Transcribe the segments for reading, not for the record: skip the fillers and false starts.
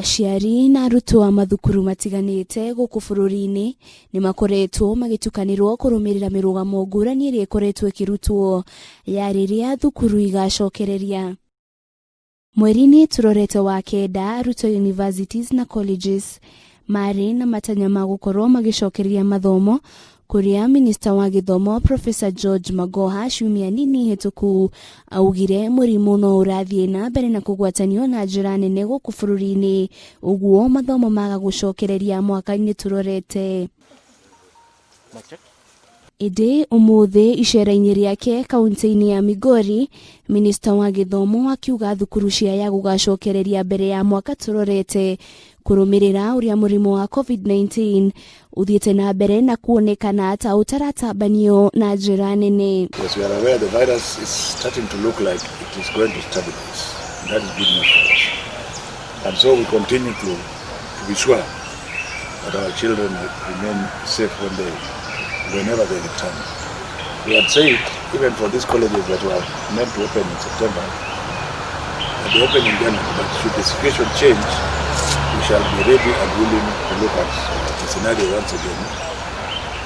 Aciari na arutwo a mathukuru matiganĩte gũkũ bũrũri-inĩ nĩ makoretwo magĩtukanĩrwo kũrũmĩrĩra mĩrũgamo ngũrani ĩrĩa ĩkoretwo ĩkĩrutwo ya rĩrĩa thukuru igacokereria. Mweri-inĩ tũrorete wa kenda, arutwo universities na colleges marĩ na matanya ma gũkorwo magĩcokereria mathomo kũrĩa minista wa gĩthomo Professor George Magoha ciumia nini hĩtũku augire mũrimũ no ũrathiĩ na mbere na kũgwatanio na njĩra nene gũkũ bũrũri-inĩ, ũguo mathomo maga gũcokereria mwaka-inĩ tũrorete. Ĩndĩ ũmũthĩ icera-inĩ rĩake kaunti-inĩ ya Migori, minista wa gĩthomo akiuga thukuru ciaya gũgacokereria mbere ya mwaka tũrorete kũrũmĩrĩra ũrĩa mũrimũ wa COVID-19 ũthiĩte na mbere na kuonekana ta ũtaratambanio na njĩra nene. Yes, we are aware the virus is starting to look like it is going to stabilize. That is good news for us. And so we continue to be sure that our children remain safe whenever they return. We had said, even for these colleges that were meant to open in September, that they open in January, but should the situation change, we shall be ready and willing to look at the scenario once again.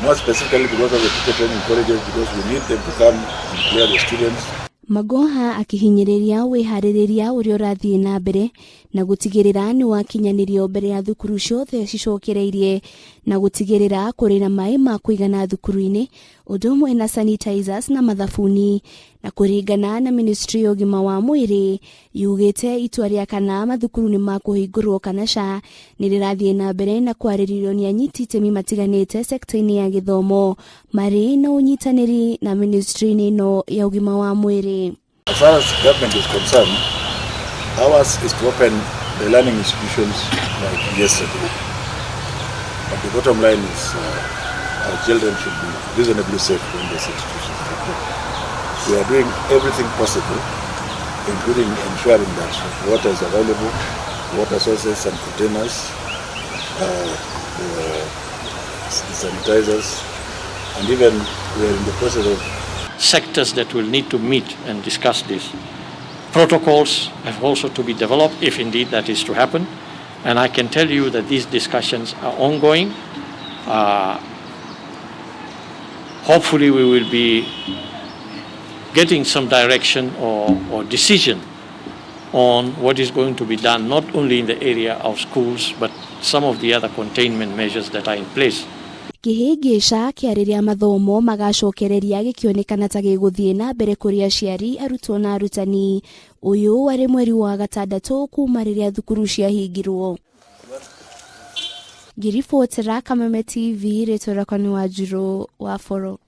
More specifically because of the teacher training colleges, because we need them to come and clear the students. Magoha akihinyĩrĩria wĩharĩrĩria ũrĩa ũrathiĩ na mbere na gũtigĩrĩra nĩ wakinyanĩrio mbere ya thukuru ciothe cicokereirie na gũtigĩrĩra kũrĩ na maĩ ma kũigana thukuru-inĩ, ũndũ ũmwe na sanitizers na mathabuni. Na kũringana na ministry ya ũgima wa mwĩrĩ, yugĩte itua rĩa kana mathukuru nĩ makũhingũrwo kana ca nĩ rĩrathiĩ na mbere na kwarĩrĩrio nĩ anyiti itemi matiganĩte sekta-inĩ ya gĩthomo marĩ na ũnyitanĩri na ministry-inĩ ĩno ya ũgima wa mwĩrĩ. As far as government is concerned, ours is to open the learning institutions like yesterday. But the bottom line is our children should be reasonably safe when these institutions are open. We are doing everything possible, including ensuring that water is available, water sources and containers, the sanitizers, and even we are in the process of sectors that will need to meet and discuss this. Protocols have also to be developed if indeed that is to happen. And I can tell you that these discussions are ongoing. Hopefully we will be getting some direction or decision on what is going to be done, not only in the area of schools, but some of the other containment measures that are in place. Kĩhĩngĩca kĩa rĩrĩa mathomo magacokereria gĩkĩonekana ta gĩgũthiĩ na mbere kũrĩ aciari, arutwo na arutani, ũyũ warĩ mweri wa gatandatũ kuma rĩrĩa thukuru ciahingirwo. Ngĩribotera Kameme TV, rĩtwa rĩakwa nĩ Wanjirũ wa Boro.